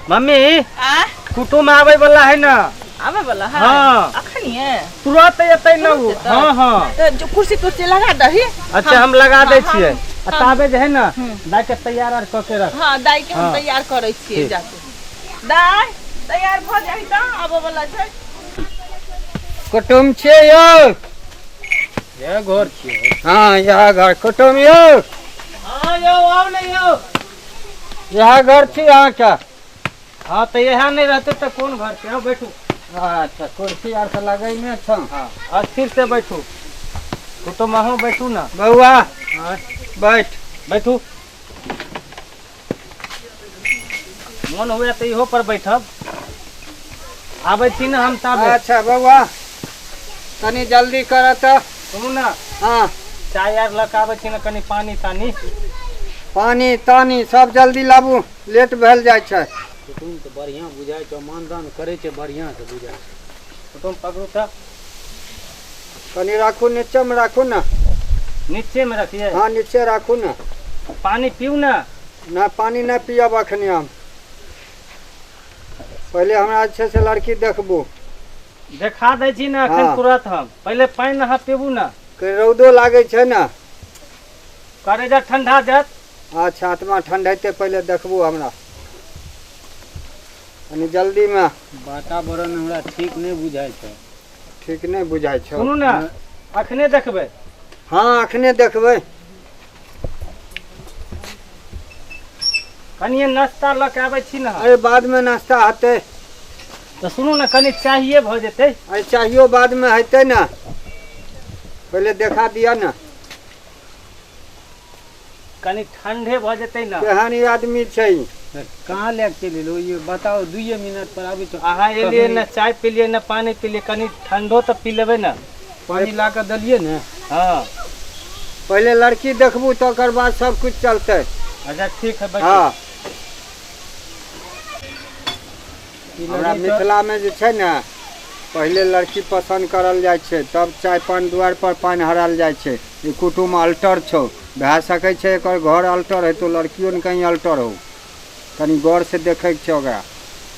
Mummy आ कुटुम आबै वाला है ना आबै वाला है हाँ। अखनिए तुरंत एतै ना उ तुरंत एतै? हाँ हाँ तऽ जो कुर्सी तुर्सी लगा दही अच्छा हम लगा दै हाँ, छियै आ ताबे जे है ना हम्म। दाइ के तैयार आर कऽ के रख हाँ दाई के हम हाँ। तैयार करै छियै ठीक। जाके दाई तैयार भऽ जाही तऽ आबऽ वाला छै कुटुम छियै यौ इएह घर छियै हँ इएह घर कुटुम यौ हाँ यौ आउ ने यौ इएह घर छी अहाँके हाँ तऽ इएह नहि रहतै तऽ कोन घर छै आउ बैठू अच्छा कुर्सी आर तऽ लगैने छौ हाँ अस्थिर से बैठू कुटुम अहूँ बैठू ना बौआ हाँ बैठ बैठू मोन हुए तऽ इहो पर बैठब आबै छी ने हम ताबे अच्छा बौआ तनी जल्दी कर तऽ सुनू ने हँ चाय आर लऽ कऽ आबै छी ने कनि पानि तानि पानि तानि सब जल्दी लाबू लेट भेल जाइ छै कुटुम तऽ बढ़िआँ बुझाइ छौ मानदान करै छै बढ़िआँसँ बुझाइ छै कुटुम पकड़ू तऽ कनि राखू नीचेमे राखू ने नीचेमे रखिए हँ नीचे राखू ने पानि पीउ ने नहि पानि नहि पियब अखनी हम पहिले हमरा जे छै से लड़की देखबू देखा दै छी ने एखन हाँ। तुरंत हम पहिले पानि अहाँ पीबू ने कनि रौदो लागै छै ने करेजा ठंडा जायत अच्छा आत्मा ठंडेतै पहिले देखबू हमरा कनि जल्दीमे वातावरण हमरा ठीक नहि बुझाइ छै ठीक नहि बुझाइ छौ सुनू ने अखने देखबै हँ अखने देखबै कनिए नाश्ता लऽ के आबै छी ने हम। अरे बादमे नाश्ता हेतै तऽ सुनू ने कनि चाहिए भऽ जेतै अरे चाहियो बादमे हेतै ने पहिले देखा दिअ ने कनि ठंडे भऽ जेतै ने केहन ई आदमी छै ई? कहाँ लए कऽ चलि एलहुँ ई बताउ दुइए मिनट पर आबै छौ अहाँ एलियै ने चाय पीलियै ने पानि पीलियै कनि ठंडो तऽ पी लेबै ने पानि ला कऽ देलियै ने हँ पहिले लड़की देखबू तकर बाद सब कुछ चलतै अच्छा ठीक है बैठू हँ ई हमरा लड़की तऽ मिथिलामे जे छै ने पहिले लड़की पसन्द करल जाइ छै तब चाय पान दुआरि पर पानि हरायल जाइ छै ई कुटुम अल्टर छौ भए सकै छै एकर घर अल्टर हेतौ लड़कियो ने कहीं अल्टर हो कनि गौरसँ देखैके छै ओकरा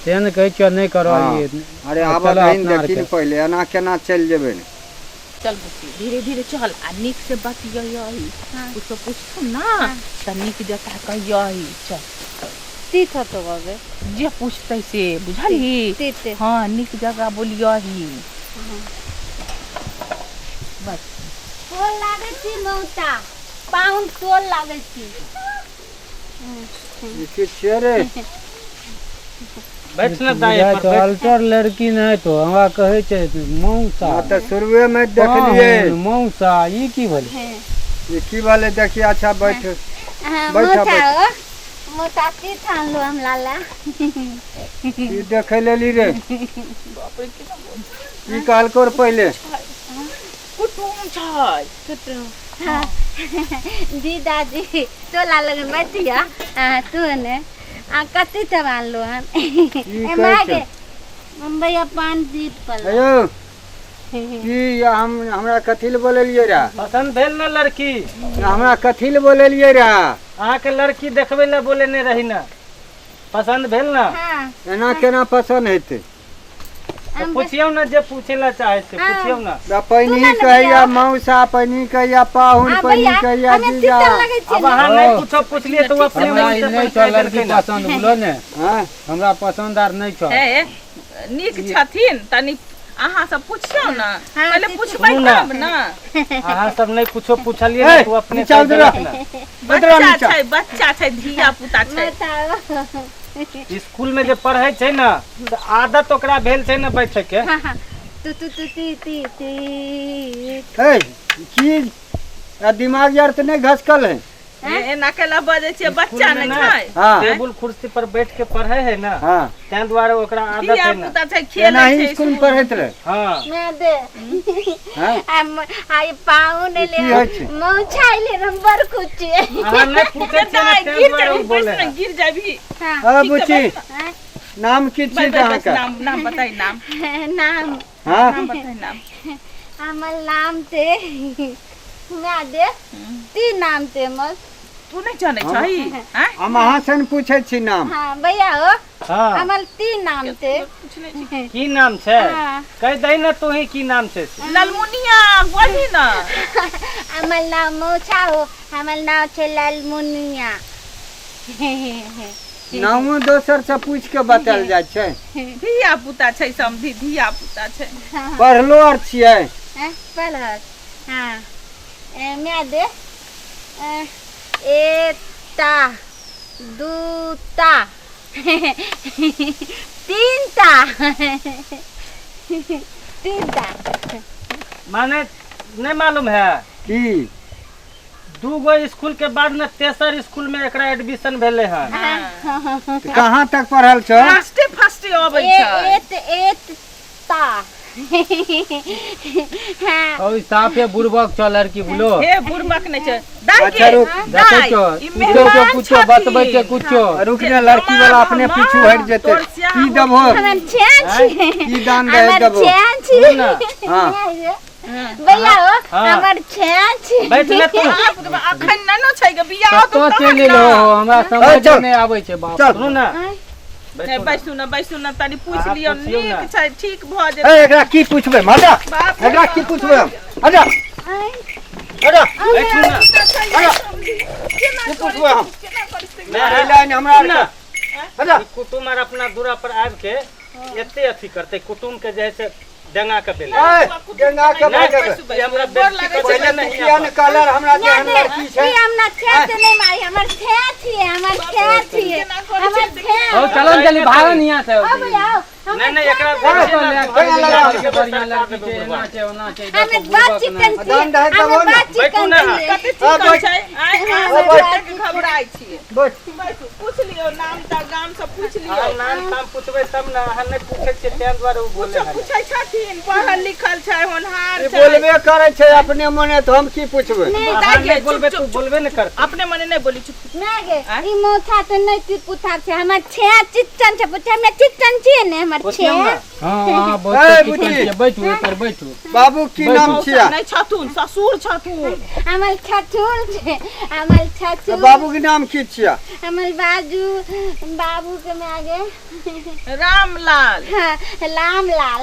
तें ने कहै छियौ नहि करऽ हँ ई अरे आबऽ चलऽ दही ने अपना देखी आरके ने पहिले एना केना चलि जेबै ने चल बुच्ची धीरे धीरे चल आ नीक से बतियही हाँ। कुछो पूछथुन ना तऽ नीक जकाँ कहियही चल तीत होतो बाबे जे पूछतै से बुझलही तीत हँ नीक जकाँ बोलियही बस तोर लागै छी मौता पाहुन तोर लागै छी ई की छियै रे बैठ ने दाइ बुझाइ पर छौ बैठ अल्टर लड़की नहि तो हमरा कहै छै मौसा हँ तऽ शुरुएमे देखलियै पाहुन मौसा ई की भेलै ई की भेलै देखिए अच्छा बैठ हाँ, बैठ मौसा बैठ हो मौसा की ठानलो हम लाला ई देखै लेली रे की कहलको रे पहिले कुटुम छै कुटुम हाँ जी दादी टोला लगन बैठिया आ तू ने आ कति तब आनलो हन की ए कहै माय छौ गे मुम्बईया पान जीत पल अयो की हम हमरा कथी लए बोलेलियै रहे पसन्द भेल ने लड़की हमरा कथी लए बोलेलियै रहे अहाँके लड़की देखबै लए बोलेने रही ने पसन्द भेल ने हाँ एना केना पसन्द हेतै तऽ पुछियौ ने जे पूछे ला चाहे छै पुछियौ ने तऽ पहिनही ने कहैया भैया। मौसा पहिनही कहैया पाहुन आ पहिनही भैया कहैया हमे जीजा तीतल लगै छियै अब ने अहाँ नहि कुछो पुछलियै तऽ ओ अपने हमरा मन ई से नहि अपन छौ कहि लड़की देलकै ने पसन्द बुझलो ने हँ हमरा पसन्द आर नहि छौ हे नीक छथिन तनी अहाँ सब पुछियौ ने हाँ, पहिले से पुछबै सुनू ने। तब ने अहाँ सब नहि कुछो पुछलियै ने ए, तऽ ओ अपने नीचा कहि उतरो। देलक ने उतरो बच्चा नीचा छै बच्चा छै धिया पुता छै बताओ स्कूल में जे पढ़ै छै ने तऽ आदत ओकरा भेल छै ने बैठे के हाँ हाँ तू तू तू ती ती ती हे की आ दिमाग यार तऽ नहि घसकल है एना केला बजै छियै बच्चा स्कूल में नहि ने छै हाँ टेबुल कुर्सी पर बैठ के पढ़े है ना हाँ तें दुआरे ओकरा आदत धिया है ना पुता छै खेलै एनाही छै स्कूल में पढ़ैत रहे हाँ मैं दे हाँ आ आई पाहुन ई एले की होइ छै मौछा एले हम बड़ खुश छियै अहाँ नहि पूछै छियै ने दाइ तें गिर दुआरे ओ जाबी बोले बैस ने है गिर जाबी हाँ अ ठीक छै बुच्ची बैस ने हाँ, नाम की छी बैस बैस बैस अहाँके नाम नाम बताइ नाम नाम हाँ नाम बताइ नाम हमर नाम छै मैं दे तीन नाम छै हमर तू नहि जानै छही आँय? हम अहाँ से ने पूछै छी नाम। हाँ भैया हो। हाँ। हमर तीन नाम थे। पूछने छी। की नाम छै? हाँ। कह दही ने तू ही की नाम छै से। ललमुनिया बोलही न। हमर नाम मौसा हो, हमर नाम छै लालमुनिया। नामो दोसर से पूछ के बतायल जाइ छै। धिया पुता छै समधी, धिया पुता छै। पढ़लो आर छियै? हैं, पढ़ल। हाँ ए, मैं दे ए, एकटा दूटा तीनटा तीनटा। माने नहीं मालूम है की? दू गो स्कूल के बाद में तेसर स्कूल में एकरा एडमिशन भेले हन। तऽ कहाँ तक पढ़ल छौ? फर्स्टे फर्स्टे अबै छै। एत एतता। हाँ। ओ साफे बुड़बक छ लड़की बुलो। हे बुड़बक नहि छै दाइ। अच्छा, के रुक। देखै दाइ, छौ ई पूछो छौ मेहमान कुछो बतबै छै छथिन। कुछो। रुक ने, लड़की वाला अपने पीछू हटि जेतै। तोर स्याह की देबहो? हमर छें छी। की दान दहेज हमर देबहो? छें छी। सुन ना। हाँ। भैया हो। हाँ। हमर छें छी। बैठ ने तू। बाप रे बाप, अखन ननो छै गे, बियाह होतौ कतऽ तहन चलि ने। एलहो? हमरा समझ चल। नहि आबै छै बाप। चल। सुनू ना। आँय। बैठू नहि ना। बैसू ने, बैसू ने, तनी पूछि अहाँ लियौ। पुछियौ ने। नीक छै, ठीक भऽ ए जेतै। एकरा की पूछबै मजा? बाप रे एकरा की बाप। पूछबै हम? हटा। आँय। हटा। बैठू ना। केना की करै पूछबै हम? छै, केना करै छै? मैं अरे लाइन हमरा सुन ना। हटा। ई कुटुम आर अपना दूरा पर आबि के एते अथी करते, कुटुम के जे है से डेंगा के बेले। ए, गेंगा के नहि, भागेबै। ई हमरा गोर बेइज्जती लागै करै छै। पहिले छै तू ने किया ने कहलर हमरा जे एहन लड़की छै? ई हमरा छें से नहि मारी, हमर छें छियै, हमर छें छियै, केना करै छै, हमर छें। ओ चलो ने जल्दी, भागो ने यहाँ से। ओ भैया हो, हमर नहीं नहीं, एकरा छें। देखै छै ना, ए, लगा। लड़की बढ़िया लड़की छै, एना छै ओना छै। हमे देखो, बड़ बुड़बक चिकन नहि। छियै, दान दहेज हमे देबहो ने। बड़ बैठू चिकन ना। छियै। कते चिकन छै आँय, अहाँ हाँ, सब बैठ। कतेक घबराइ छियै? बैठ। बैसू, पूछि लियौ नाम तऽ गाम से पूछि लियौ। अहाँ नाम ताम पूछबै तब ने, अहाँ नहि पूछै छियै ताहि दुआरे ओ बोले कुछो हन। पूछै छथिन, पढ़ल लिखल छै, होनहार ई छै। बोलबे करै छै अपने मने, तऽ हम की पूछबै? अहाँ दाइ नहि गे, बोलबै चुप, तऽ ओ चुप, बोलबे ने करतै। अपने मने नहि बोली, चुप। नहि गे, आँय? ई मोथा तऽ नहि तिपुथा छै, हमर छें चिकन छै। पूछे हमरा चिकन छियै ने हमर पुछियौ छें। ने। हँ, अहाँ ए, बहुत बुच्ची। चिकन छियै। बैठू ओहि पर बैठू। बाबू, की नाम मौसा छिया? नहि छथुन, ससुर छथुन। हमर छछुर छै, हमर छछुर। बाबू के नाम की छिया? हमर बाजू बाबू के माय गे। रामलाल। हाँ, रामलाल।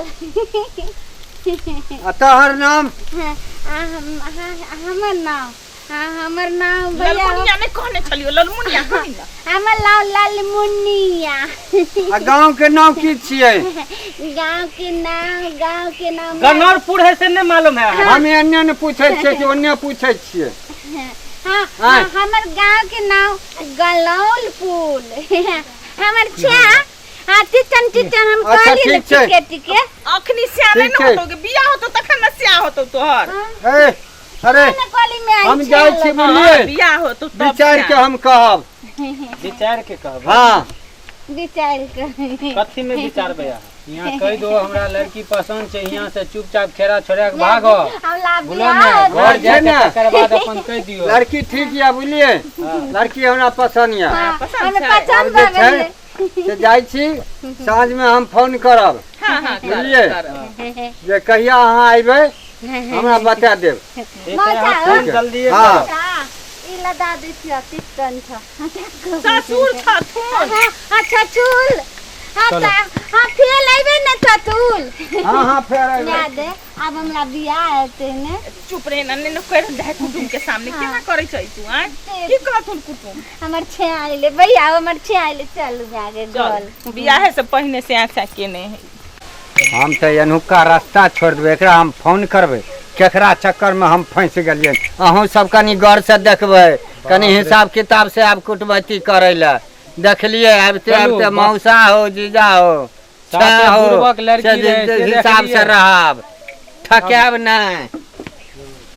आ तोहर नाम? हाँ, आ, हाँ, हमर नाम, हाँ, हमर नाम भैया हो। ललमुनिया नहि कहने छलियौ? ललमुनिया कही ने। हमर नाम लालमुनिया। आ गाँव के नाम की छियै? गांव के नाम, गांव के नाम गनौरपुर है से नहि मालूम है अहाँ? हम एन्ने ने पूछै छियै कि ओन्ने पूछै छियै? हाँ। आँय। हाँ, हमर गांव के नाम गलौलपुर। हमर छे, हाँ, चिचन चिचन हम अच्छा, कहली ने। ठीक छै। टिके टिके। अखनी स्या नहि ठीक ने छै। होतौ गे, बियाह होतौ तखन ने स्या होतौ तोहर। ए अरे, ने कहली मैं हम जाइ छी। हाँ, बुझलियै? बियाह होतौ तब विचार के स्या। हम कहब। विचार के कहबै? हाँ। विचार के। कथी में विचारबै अहाँ? यहाँ कहि दो, हमरा लड़की पसंद छै, यहाँ से चुपचाप खेरा छोड़ा के भागो। हम ला बोलो बियाह ने होतौ। घर छै जाके ने। तकर बाद अपन कहि दियौ। लड़की ठीक यऽ, बुझलियै? लड़की हमरा पसंद यऽ। हाँ, पसंद हमे छै। आब पसंद जे भऽ गेलै। छै से जाइ छी, साँझमे हम फोन करब। हाँ हाँ, करब, बुझलियै? करब। जे कहिया अहाँ अयबै हमरा बता देब। ठीक है, मौसा अहाँ हो। फोन जल्दिए हाँ। करब। अच्छा, ई लदा दै छियै, चिकन छ। ससुर छथुन। हाँ, अच्छा चूल, हाँ चलो। तऽ हाँ, फेर अयबै ने चतुल? हाँ हाँ, फेर अयबै। ना दे, आब हमरा बियाह हेतै ने। चुप रहे ना, ने कर जाए कुटुम के सामने। केना करै छै तू आँय? की कहथुन कुटुम? हमर छे आइले भैया, हमर छे आइले, चलू आगे चल गल। बियाहे से पहिने से आशा केने है। हम तऽ एनुका रास्ता छोड़ि देबै। एकरा हम फोन करबै, केकरा चक्करमे हम फँसि गेलियै। अहूँ सब कनि गौरसँ देखबै, कनि हिसाब किताब से आब कुटमैती करै लए। देखलियै आबिते चलू, आबिते मौसा हो, जीजा हो, साथे छा हो, बुड़बक लड़की से रहै, से हिसाब से देखलियै। रहब, ठकायब नहि।